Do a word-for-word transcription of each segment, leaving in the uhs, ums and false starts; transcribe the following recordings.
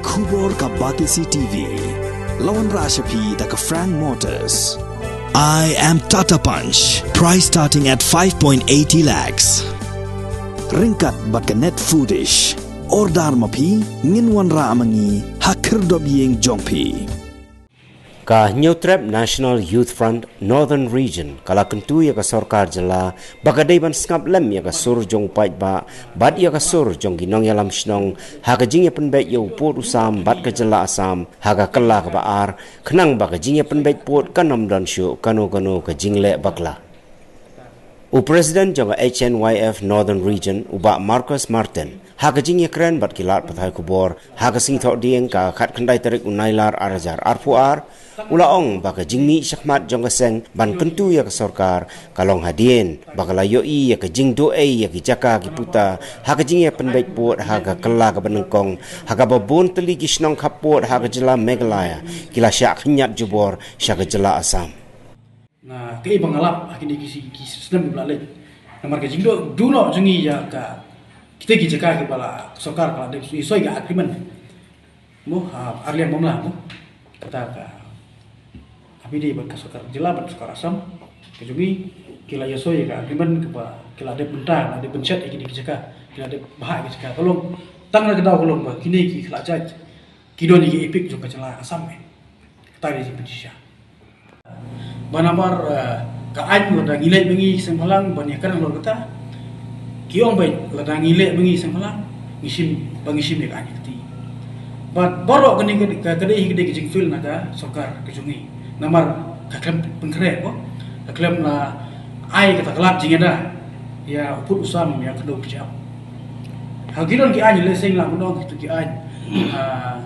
Khubor ka Batesi T V. La wanrah sha phi da ka Frank Motors. I am Tata Punch. Price starting at five point eighty lakhs. Ryngkat bad ka Net Foodish. Order ma phi, ngin wanrah ma ngi ha khyrdop ïing jong phi. Ka Hynñiewtrep National Youth Front Northern Region ka la kyntu ïa ka sorkar jylla ba ka dei ban sngap lem ïa ka sur jong u paidbah bad ïa ka sur jong ki nongïalam shnong ha ka jingïapynbeit ïa u pud u sam bad ka jylla Assam ha ka kylla kaba ar, khnang ba ka jingïapynbeit pud kan ym don shuh kano kano ka jingleh bakla. U President jong ka H N Y F Northern Region, u Bah Marcus Martin, ha ka jingïakren bad ki lad pathai khubor ha ka Sngi Thohdieng ka khatkhyndai tarik u Nailar ar hajar arphew ar, u la ong ba ka jingmih shakhmat jong ka seng ban kyntu ïa ka sorkar ka long hadien ba ka la ïohi ïa ka jingduh ei ïa ki jaka ki puta ha ka jingïapynbeit pud ha ka kylla kaba nyngkong, ha kaba bun tylli ki shnong khappud ha ka jylla Meghalaya ki la shah khynñiat jubor sha ka jylla Assam. Nga kaei ba nga lap ha kine ki, ki snem ba la leit. Namar ka jingduh duh noh jong ngi ïa ka, kita ki jaka kiba la sorkar ka la dep soi ka agreement. Mo, ha, ar liang bym lah mo. Kata ka, ha phi dei bad ka sorkar jylla bad sorkar Assam, ka jong ngi, ki la ïasoi ka agreement kaba ki la dep bynta, la dep pynshet ïa kine ki jaka, ki la dep bhah ïa ki jaka. Ka long tang na ka daw ka long ba kine ki khlad jait ki don ïa ki EPIC jong ka jylla Assam, eh. Kata ka dei jingpynshisha. Ba namar, eh, ka aiñ lada ngi leit ba ngi seng bhalang ban ïakren halor kata, ki ong ba lada ngi leit ba ngi seng bhalang, ngi shim, ba ngi shim ïa ka aiñ ka kti. Bad baroh kane ka, ka, ka dei, ka dei ka jingfail na ka sorkar ka jong ngi. Namar ka khlem pynkhreh, ko, ka khlem la ai kata ka lad jingïada ïa u pud u sam, ïa ka dei u pjap. Ha ki don ki aiñ, lehse lah ban ong kito ki aiñ, ah,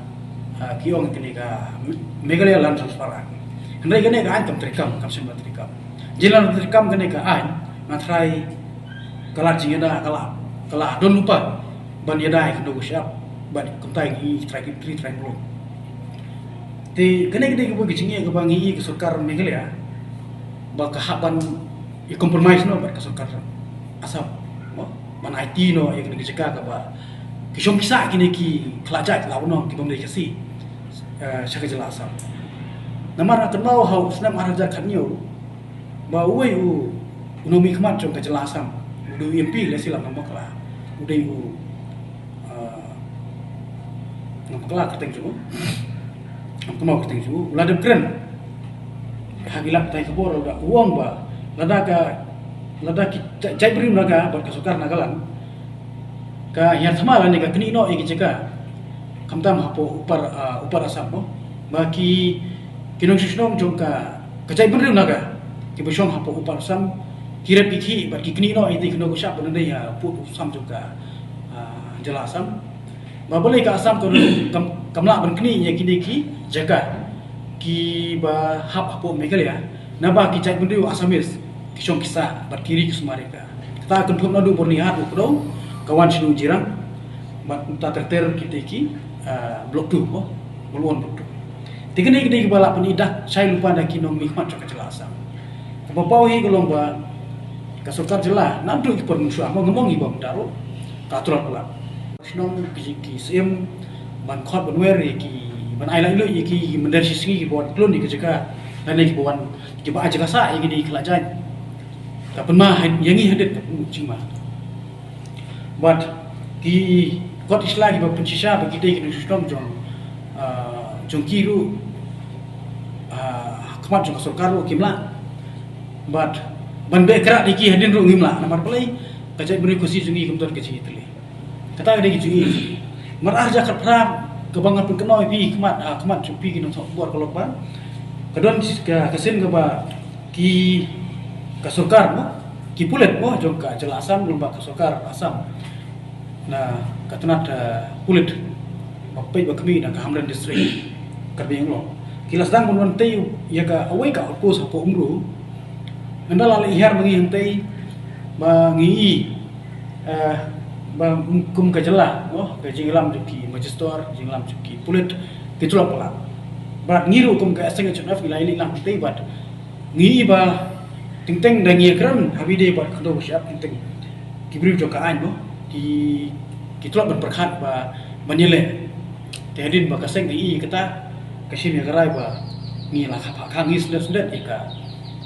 ah, ki ong kane ka Meghalaya Land Transfer Act. Hynrei kane ka aiñ kam treikam, kam shym la treikam. Jin la treikam kane ka aiñ, nga tharai ka lad jingïada ka la, ka la don lypa ban ïada ïa kano ka shyiap bad kumta ngi trai ki, trai ki mlong. Te kane ka dei kaba ka jingeh kaba ngi ïa ka sorkar Meghalaya ba ka hap ban ïa compromise noh bad ka sorkar Assam, mo, ban aiti noh ïa kane ka jaka kaba ki shong ki sah kine ki khlad jait, lah ban ong ki bym dei Khasi, eh, sha ka jylla Assam. Namar nga kynmaw ha u snem ar hajar khathynñiew ba uwei u, u nongmihkhmat jong ka jylla Assam, u dei u MP, lehse lah ngam bakla, u dei u, ah, ngam bakla kyrteng jong u, ngam kynmaw kyrteng jong u, u la dep kren ha ki lad pathai khubor, u ong ba lada ka, lada ki ja-, jaitbynriew Naga bad ka sorkar Nagaland ka hiar thma lane ka knieh noh ïa ki jaka, khamtam hapoh u par, ah, u par Assam, mo, ba ki, ki nongshong shnong jong ka, ka jaitbynriew Naga kiba shong hapoh u par Assam ki rep ki khih bad ki knieh noh ïa kano ka shyiap ban ïada ïa u pud u sam jong ka, ah, jylla Assam. Ba balei ka Assam kam, kam, kam lah ban knieh ïa kine ki jaka kiba hap hapoh Meghalaya, naba ki jaitbynriew Assamese ki shong ki sah bad ki ri ki sumar ïa ka. Kata ka kynthup naduh Byrnihat, u Kdaw, ka wan sha Jirang bad mynta ter ter kita ki, ah, Block two, mo, Mawlawon Block two. Te kine ki dei kiba lah pynïaid shai lypa na ki nongmihkhmat jong ka jylla Assam. Kaba paw hi ka long ba ka sorkar jylla naduh ki por mynshuwa, mo, ngam ong hi ba mynta ruh, ka tlot palat. Shnong ki, ki syiem ban khot ban wer ïa ki, ban ai laitluid ïa ki mynder shisngi kiba wan khlun ïa ka jaka, lane kiba wan, kiba ai jaka sah ïa kine ki khlad jait. Ka pynma ha, ïa ngi hadien ka pynmih jingma. Bad ki kot ki sla kiba pynshisha ba ki dei ki nongshong shnong jong, ah, jong ki ruh, ah, khmat jong ka sorkar ruh kim lah. Bad ban beh krah ïa ki hadien ruh ngim lah. Namar balei? Ka jaitbynriew Khasi jong ngi kam don ka jingïatylli. Kata ka dei ka jingïatylli. Mar ar hajar khatphra kaba nga pynkynmaw ïa phi khmat, ah, khmat jong phi ki nongthoh khubor ka long ba ka don ka, ka sien kaba ki, ka sorkar, mo, ki pulit, mo, jong ka jylla Assam, lem bad ka sorkar Assam, na ka tnat, eh, pulit ba peit ba khmih na ka Hamren District, Karbi Anglong, ki la sdang ban wan tei ïa kawei ka outpost hapoh Umru. Ynda la leit hiar ma ngi hangtei ba ngi i, eh, ba kum ka jylla, mo, ka jingïalam jong ki magistrate, jingïalam jong ki pulit, ki tlot palat. Bad ngi ruh kum ka S N H N F ngi la ïaleh lang hangtei bad ngi i ba teng teng da ngi ïakren ha bynta bad ka dei ba shyiap teng teng ki briew jong ka aiñ, mo, ki, ki tlot ban pyrkhat ba, ban ïaleh. Te hadien ba ka seng ka i kata, ka shim ïa ka rai ba ngi la khap ha ka ngi slet slet ïa ka,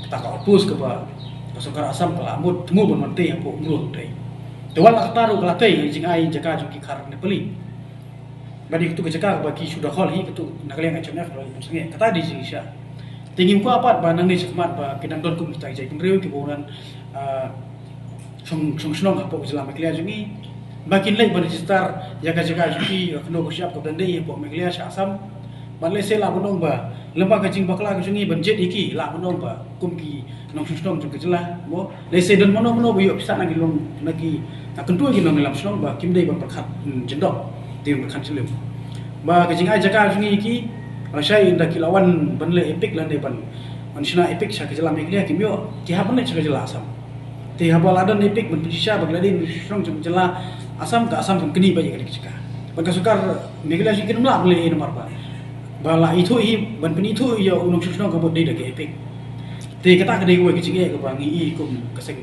kata ka outpost kaba ka sorkar Assam ka la mut thmu ban mantei hapoh Umroi te. Te wat la kata ruh ka la tei ïa ka jingai jaka jong ki Khar Nepali. Bad ïa katu ka jaka ba ki shu da khol hi katu na ka liang H M F ruh ban sangeh. Kata dei jingshisha. Te ngim kwah pat ba nangne shakhmat ba ki dang don kum kita ki jaitbynriew kiba wan, ah, shong, shong shnong hapoh ka jylla Meghalaya jong ngi ba kin leit ban register ïa ka jaka jong ki, ka khyndew ka shyiap kaba dang dei hapoh Meghalaya sha Assam. Bad lehse lah ban ong ba lem bad ka jingbakla ka jong ngi ban jied ïa ki, lah ban ong ba kum ki nongshong shnong jong ka jylla mo, lehse don mano mano ba ïoh pisa na ki long, na ki, na kyntu ki nongïalam shnong ba kim dei ban pyrkhat, hmm, jyndong, dei ban pyrkhat jylliew. Ba ka jingai jaka jong ngi ki, lashai ynda ki la wan ban leh EPIC lane ban, ban shna EPIC sha ka jylla Meghalaya kim ïoh, ki hap ban leit sha ka jylla Assam. Te haba la don EPIC ban pynshisha ba ki la dei nongshong shnong jong ka jylla Assam, ka Assam kan knieh ba ïa ka dei ka jaka. Bad ka sorkar Meghalaya jong ngi kim lah ban leh ei namar ba, ba la ithuh hi ban pynithuh ïa u nongshong shnong ka mut dei da ka EPIC. Te kata ka dei kawei ka jingeh kaba ngi i kum ka seng,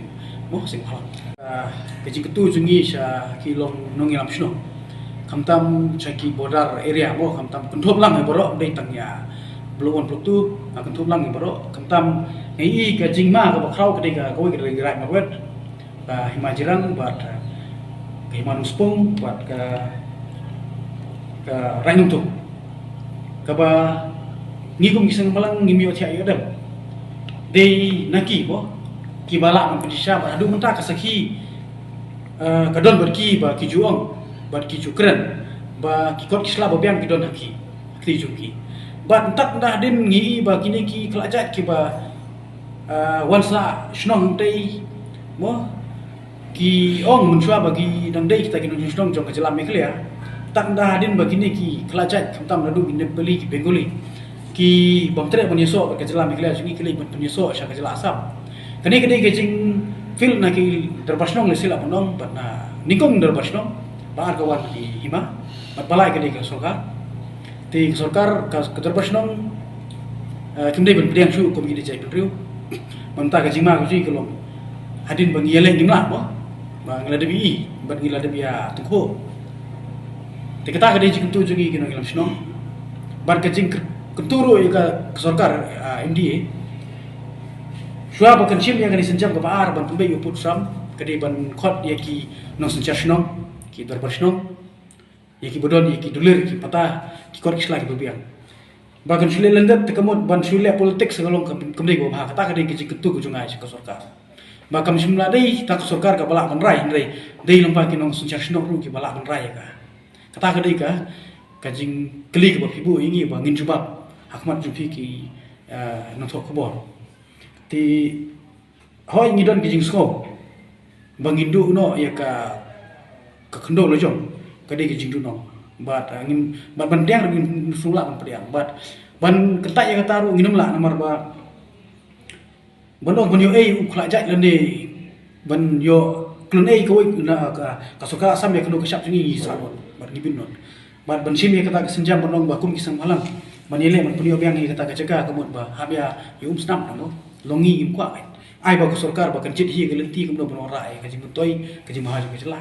mo, seng bhalang. Ah, ka jingkyntu jong ngi sha ki long nongïalam shnong, khamtam sha ki border area mo, khamtam kynthup lang ïa baroh, dei tang ïa Block One, Block Two, ah, kynthup lang ïa baroh. Khamtam ngi i ka jingma kaba khraw ka dei ka, kawei ka dei ka Raid Marwet, ka Hima Jirang bad, ah, ka Hima Nongspung bad ka, ka Raid Nongtung. Kaba ngi kum ki seng bhalang ngim ïoh thiah ïoh dem. Dei na ki mo kiba lah ban pynshisha bad haduh mynta ka sakhi, eh, ka don bad ki ba ki ju ong bad ki ju kren ba ki kot ki sla ba biang ki don ha ki, ha ki jong ki. Bad ynda ynda hadien ngi i ba kine ki khlajait kiba, eh, wan sah shnong hangtei mo, ki ong mynshuwa ba ki dang dei kita ki nongshong shnong jong ka jylla Meghalaya. Ynda ynda hadien ba kine ki khlajait khamtam naduh ki Nepali ki Bengali ki bym treh ban ïasoh bad ka jylla Meghalaya jong ngi, ki leit ban pynïasoh sha ka jylla Assam. Kane ka dei ka jingfeel na ki dorbar shnong lehse lah ban ong bad na nyngkong dorbar shnong, ba ar ka wan ki hima, bad ba lai ka dei ka sorkar. Te ka sorkar, ka, ka dorbar shnong, eh, kim dei ban pdiang shuh kum ki dei jaitbynriew. Mynta ka jingma ka jong ngi ka long hadien ba ngi ïaleh ngim lah mo, ba ngi la dep ïa i bad ngi la dep ïa tyngkhuh. Te kata ka dei jingkyntu jong ngi ki nongïalam shnong. Bad ka jingkyntu ruh ïa ka, ka sorkar, ah, M D A, shuwa ba kan shim ïa kane ka sienjam kaba ar ban pynbeit ïa u pud u sam, ka dei ban khot ïa ki nongsynshar shnong, ki dorbar shnong, ïa kiba don ïa ki dulir, ki pata, ki kot ki sla kiba biang. Ba kan shu leh lyndet te ka mut ban shu leh politics ka long kam, kam dei kaba bha. Kata ka dei ka jingkyntu ka jong nga sha ka sorkar. Ba kam shym la dei tang ka sorkar kaba lah ban rai, hynrei dei lyngba ki nongsynshar shnong ruh kiba lah ban rai ïa ka. Kata ka dei ka, ka jingkylli kaba phi buh ïa ngi ba ngin jubab ha khmat jong phi ki, eh, nongthoh khubor. Te hooid ngi don ki jingsngew ba ngin duh noh ïa ka, ka khyndew la jong, ka dei ka jingduh noh. Bad, ah, ngin, bad ban pdiang ruh ngin sngewlah ban pdiang. Bad ban kyntait ïa kata ruh ngin ym lah namar ba ban ong ban ïoh ei u khlajait lane ban ïoh khlun ei kawei na ka, ka sorkar Assam ïa kano ka shap jong ngi, ngi sah noh bad ngi bit noh. Bad ban shim ïa kata ka sienjam ban ong ba kum ki seng bhalang ban ïaleh ban pynïoh biang ïa kata ka jaka ka mut ba hap ïa, ïa um snam, namar long ngi ngim kwah. Ai ba ka sorkar ba kan jied hi ka lynti kumno ban wanrah ïa ka jingmyntoi, ka jingmaham jong ka jylla.